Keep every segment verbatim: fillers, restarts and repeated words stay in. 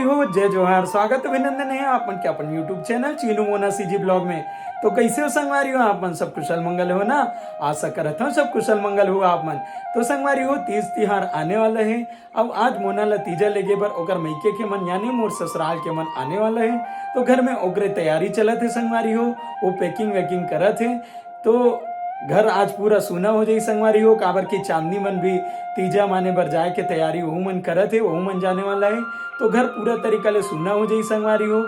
हो, जय जोहार, स्वागत अभिनंदन हे आप मन के अपन YouTube channel Chinu Mona CG blog में। तो कैसे हो संगवारी हो आप मन, सब कुशल मंगल हो ना? आशा करत हूँ सब कुशल मंगल हो आप मन। तो संगवारी हो, तीज तिहार आने वाला हे। अब आज मोना ला तीजा लेगे बर ओकर मइके के मन यानी मोर ससुराल के मन आने वाला हे। तो घर में ओकरे तैयारी चलत हे संगवारी हो, वो पैकिंग वैकिंग करत हे। तो घर आज पूरा सूना हो जाही संगवारी हो, काबर कि चांदनी मन भी तीजा माने बर जाए के तैयारी ओहू मन करत हे, ओहू मन जाने वाला हे। तो घर पूरा तरीका ले सूना हो जाही संगवारी हो।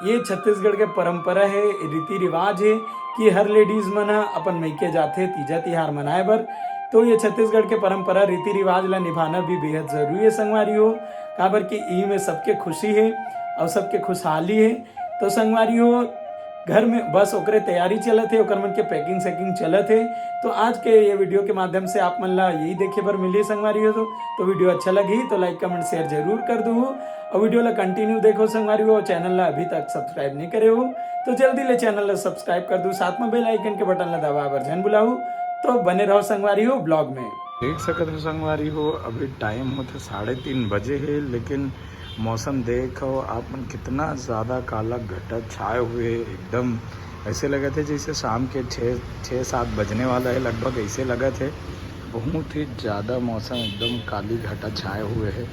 ये छत्तीसगढ़ के परंपरा हे, रीति रिवाज हे कि हर लेडीज मन ह अपन मइके जाथे तीजा तिहार मनाए बर। तो ये छत्तीसगढ़ के परंपरा रीति रिवाज ला निभाना भी बेहद जरूरी हे संगवारी हो, काबर कि इही में सबके खुशी हे और सबके खुशहाली हे। तो संगवारी हो, घर में बस ओकरे तैयारी चलत हे, ओकर मन के पैकिंग सैकिंग चलत हे। तो आज के ये वीडियो के माध्यम से आप मन ला यही देखे बर मिली संगवारी हो। तो, तो वीडियो अच्छा लगी तो लाइक कमेंट शेयर जरूर कर दू, और वीडियो ला कंटिन्यू देखो संगवारी हो। चैनल ला अभी तक सब्सक्राइब नहीं करे हो तो जल्दी ले चैनल ला सब्सक्राइब कर दू, साथ में बेल आइकन के बटन ला दबाए बर झन भुलाहू। तो बने रहो संगवारी हो ब्लॉग में। देख सकत हो संगवारी हो, अभी टाइम होथे साढ़े तीन बजे हे, लेकिन मौसम देखो आप मन, कितना ज़्यादा काला घटा छाए हुए हे। एकदम ऐसे लगत हे जैसे शाम के छः, छः सात बजने वाला हे लगभग, ऐसे लगत हे। बहुत ही ज़्यादा मौसम एकदम काली घटा छाए हुए हे,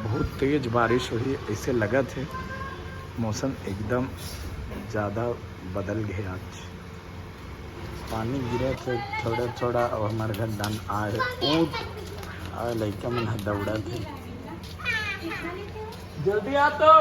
बहुत तेज बारिश होही ऐसे लगत हे। मौसम एकदम ज़्यादा बदल गए आज। पानी गिरत हे थोड़ा थोड़ा, अउ हमर घर डाहन आए ऊंट, अउ लइका मन ह दौड़त हे। जल्दी आ तो।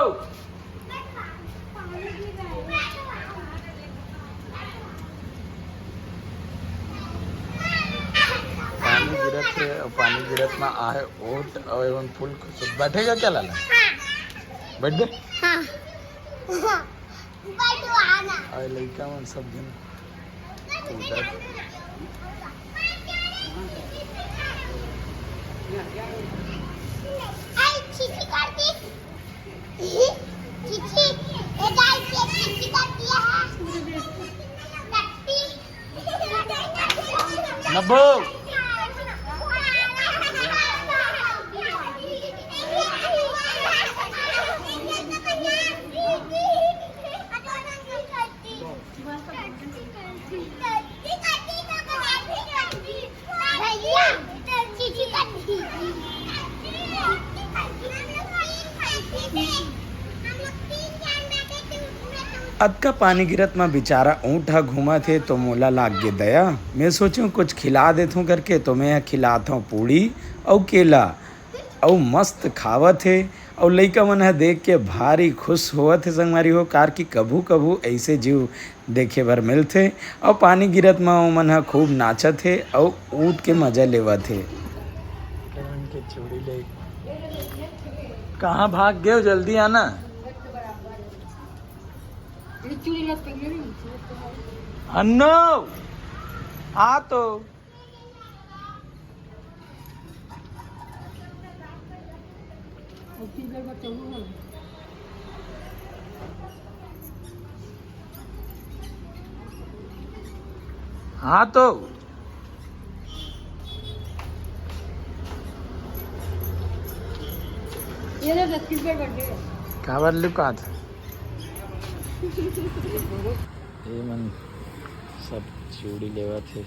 पानी गिरत हे, अउ पानी गिरत म आए ऊंट, अउ एमन फुल खुश। बैठेगा क्या लाला? बैठ गए? हाँ। ऊपर तो आना। अरे लइका मन सब झन कूदत। आई खिची कर दी। खिची। ए गाइस, ये खिची कर दिया है। टट्टी। नब्बू। अतका पानी गिरत म बेचारा ऊंट ह घूमत हे, तो मोला लाग गे दया। मैं सोचेंव कुछ खिला देथों करके, तो मैं ह खिलात हंव पूड़ी अउ केला, अउ मस्त खावत हे। अउ लइका मन ह देख के भारी खुश होवत हे संगवारी हो, कार कि कभू कभू ऐसे जीव देखे बर मिलथे। अउ पानी गिरत म ओमन ह खूब नाचत हे अउ ऊंट के मजा लेवत हे। कौन के चूड़ी ले, कहाँ भाग गए हो? जल्दी आना। अन्नो, आ तो। हाँ तो। ये तो छत्तीसगढ़ बर्थडे है। काबर लुकात हे? ये मन सब चूड़ी लेवत हे।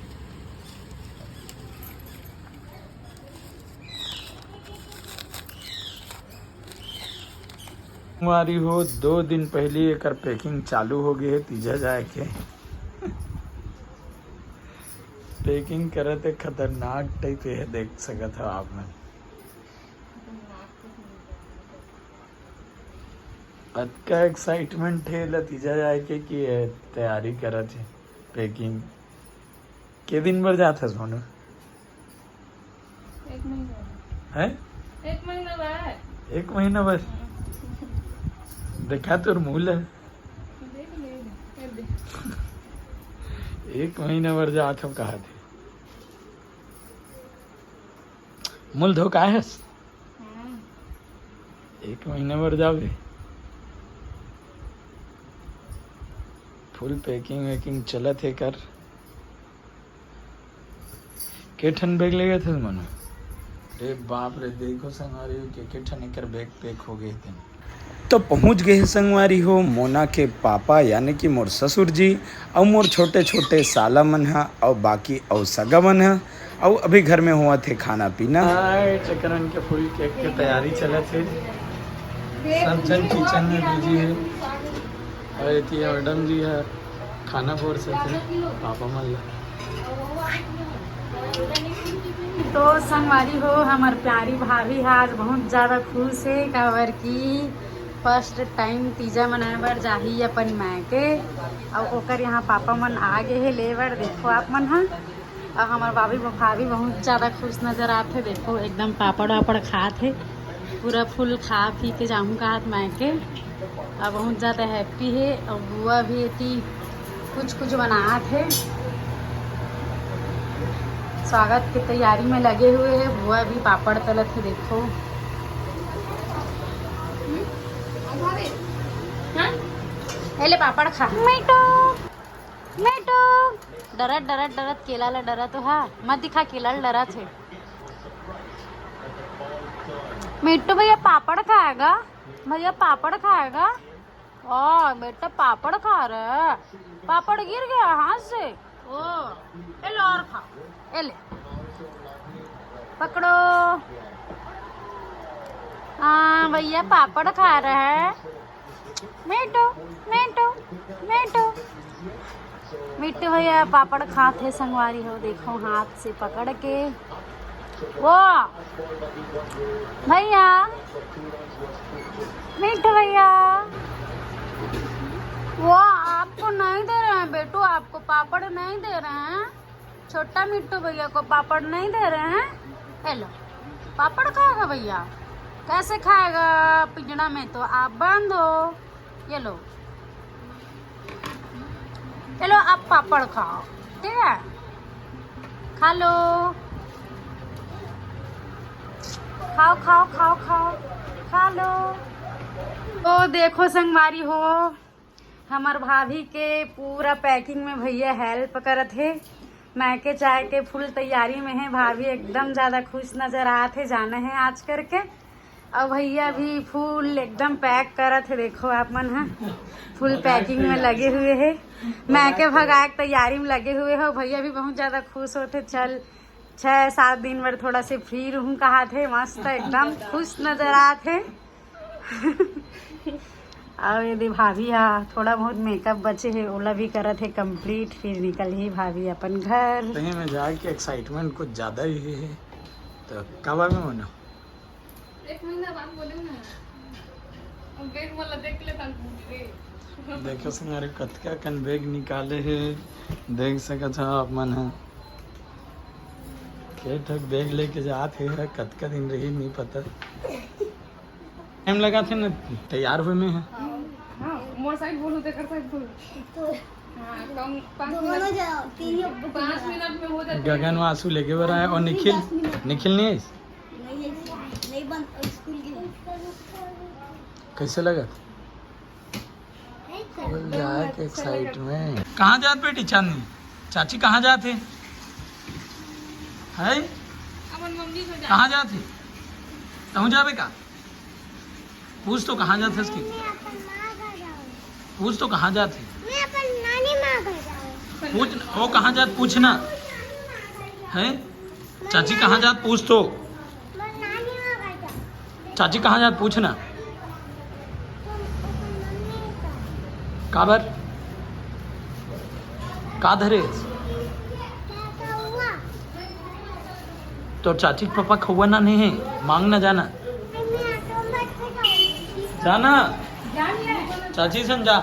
संगवारी हो, दो दिन पहली एकर पैकिंग चालू हो गई है तीजा जाए के। पैकिंग करत हे खतरनाक टाइप, ये देख सकत हो आप मन। अतका एक्साइटमेंट हे ला तीजा जाए के कि ये तैयारी करत हे पैकिंग। के दिन बर जात हस मोनू? एक महीना बर। हैं? एक महीना बर। एक महीना बर? हाँ। देखा तोर मुंह ल। देख ले, कर दे। एक महीना बर जात हंव कहा थे। मुंह ल धो काय हस? हाँ। एक महीना बर जाबे। फुल पैकिंग वैकिंग चलत हे कर। के ठन बैग लेगे थे मनु? अरे बाप रे, देखो संगवारी हो, के के ठन एकर बैग पैक हो गए थे। तो पहुंच गए संगवारी हो, मोना के पापा यानी कि मोर ससुर जी, अउ मोर छोटे छोटे साला मन ह, अउ बाकी अउ सगा मन ह, अउ अभी घर में हुआ थे खाना पीना। हाय, चकरन के फुल केक के तैयारी चलत हे। सब झन किचन में बिजी हे। अउ एती मैडम जी ह खाना परोसत हे पापा मन ला। तो संगवारी हो, हमर प्यारी भाभी ह आज बहुत ज्यादा खुश हे, काबर कि फर्स्ट टाइम तीजा मनाए बर जाही अपन मायके। अउ ओकर यहाँ पापा मन आ गे हे ले बर, देखो आप मन ह। अउ हमर भाभी, भाभी बहुत ज्यादा खुश नजर आत हे। देखो, एकदम पापड़ वापड़ खात हे, पूरा फुल खा पी के जाहूँ कहत मायके। अउ बहुत ज्यादा हैप्पी हे। अउ बुआ भी एती कुछ कुछ बनात हे, स्वागत के तैयारी में लगे हुए हे। बुआ भी पापड़ तलत हे, देखो। ए ले पापड़ खा। मिठू, मिठू। डरत, डरत, डरत केला ला डरत तो हा। मत दिखा, केला ला डरत हे। मिट्टू भैया पापड़ खाएगा, भैया पापड़ खाएगा। ओ बेटा, पापड़ खा रहा है। पापड़ गिर गया हाथ से। ओ, ए लो और खाओ, ए ले, पकड़ो। हाँ भैया, पापड़ खा रहा है। मिट्टू, मिट्टू, मिट्टू। मिट्टू भैया पापड़ खात हे संगवारी हो, देखो हाथ से पकड़ के। वो भैया, मिट्टू भैया, वो आपको नहीं दे रहे हैं बेटू, आपको पापड़ नहीं दे रहे हैं। छोटा मिट्टू भैया को पापड़ नहीं दे रहे हैं। ये लो, पापड़ खाएगा भैया। कैसे खाएगा? पिंजड़ा में तो आप बंद हो। ये लो, ये लो, आप पापड़ खाओ, ठीक है, खा लो, खाओ, खाओ, खाओ, खाओ, खा लो। तो देखो संगवारी हो, हमर भाभी के पूरा पैकिंग में भैया हेल्प करत हे। मायके जाए के फुल तैयारी में हे। भाभी एकदम ज्यादा खुश नजर आत हे, जाना है आज करके। अउ भैया भी फुल एकदम पैक करत हे, देखो आप मन ह, फुल पैकिंग में लगे हुए हे। मायके भगाए के तैयारी में लगे हुए हे। भैया भी बहुत ज्यादा खुश होत हे, चल छः सात दिन बर थोड़ा से फ्री रहूँ कहत हे, मस्त एकदम खुश नजर आत हे। अउ ये दे भाभी हा थोड़ा बहुत मेकअप बचे हे, ओला भी करत हे कंप्लीट, फिर निकलही भाभी अपन घर। सही में जाए के एक्साइटमेंट कुछ ज्यादा ही हे। तो का बारे में होना? एक महीना बाद बोले ना, हम बैग वाला देख ले तन पूछ रे। देखो संगवारी, कतका कन बैग निकाले हे, देख सकत हो आप मन ह। के ठक बैग लेके जात हे, कतका दिन रही नहीं पता। टाइम लगा थे ना तैयार हुए में है। हाँ, मोर साइड बोलू, तेकर साइड बोलू। तो हाँ, कम पाँच दोनों मिनट, जाओ, तीन ही पाँच मिनट में हो जाते। गगन आंसू लेके बर आए और निखिल, दस मिनट। निखिल नहीं आइस? नहीं, नहीं बन, स्कूल की। कैसे लगा? फुल जाए के एक्साइटमेंट। कहाँ जात बेटी चांदनी? चाची कहाँ जात हे? है? अपन मम्मी को जा। कहाँ जात हे? तहूँ जाबे का? पूछ तो कहाँ जात हस कि? मैं अपन माँ घर जाऊँ। पूछ तो कहाँ जात हे? मैं अपन नानी माँ घर जाऊँ। पूछ, वो कहाँ जात पूछना। है? चाची कहाँ जात पूछ तो। चाची कहाँ जात पूछना। काबर? का धरे? तो चाची के पापा खौवा ना नहीं है, मांग ना जाना। जाना। चाची सन जा।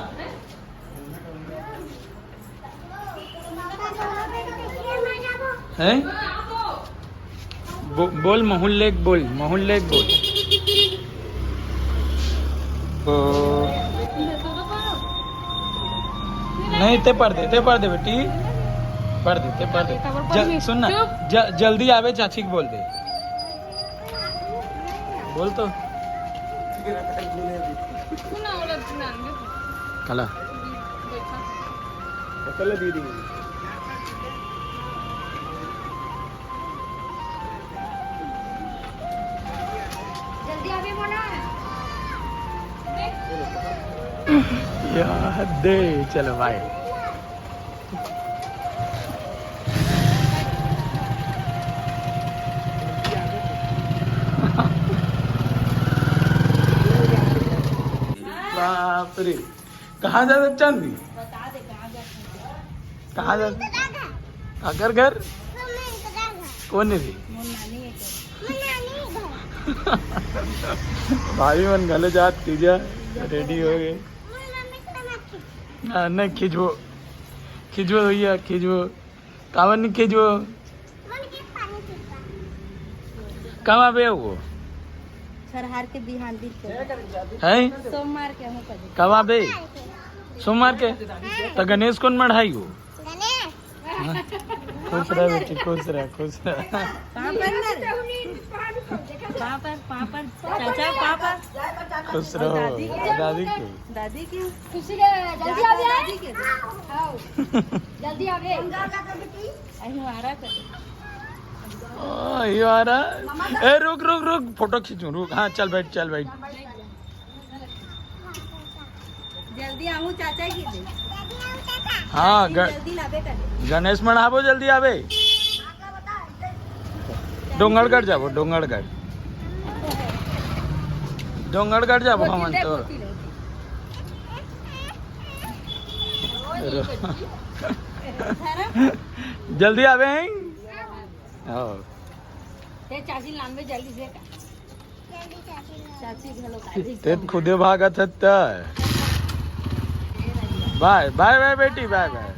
हैं? बो-, बोल, महूल लेक बोल, महूल लेक बोल। ओ। नहीं, ते पढ़ दे, ते पढ़ दे बेटी, पढ़ दे, ते पढ़ दे। ज-, सुन ना, ज-, जल्दी आवे चाची के बोल दे, बोल तो। कला। चलो दीदी। यार दे, चलो भाई। बाप रे, कहाँ जात हस चांदनी? कहाँ जात? काकर घर? कोन हे रे? भाभी मन घलो जात तीजा, रेडी हो गे। हाँ, नहीं खींचबो, खींचबो भैया, खींचबो। काबर नहीं खींचबो? कब आबे वो? सरहार के बिहान दिन के। हैं? सोमवार के हूँ कभी। कब आबे? सोमवार के? तो गणेश कोन मढ़ाही वो? गणेश। खुश रह बेटी, खुश रह, खुश रह। पापड़, पापड़, पापड़, चाचा, पापड़। खुश रहो। दादी के? दादी के? दादी के? खुशी ले, जल्दी आ जाए। दादी के? हाँ। जल्दी आवे। अही मारा कर। ओ, ये आ रहा। ए, रुक, रुक, रुक, फोटो खींचूं, रुक। हाँ, चल बैठ, चल बैठ। जल्दी आऊं चाचा की दे। हाँ, ग-, जल्दी लाबे कर। गणेश मढ़ाबो, जल्दी आबे। डोंगरगढ़ जाबो, डोंगरगढ़। डोंगरगढ़ जाबो हमन तो। जल्दी आबे हैं। हाँ। ते चाची लानबे जल्दी से। चाची घलो काजी। ते खुदे भागत हस त। बाय, बाय, बाय बेटी, बाय, बाय।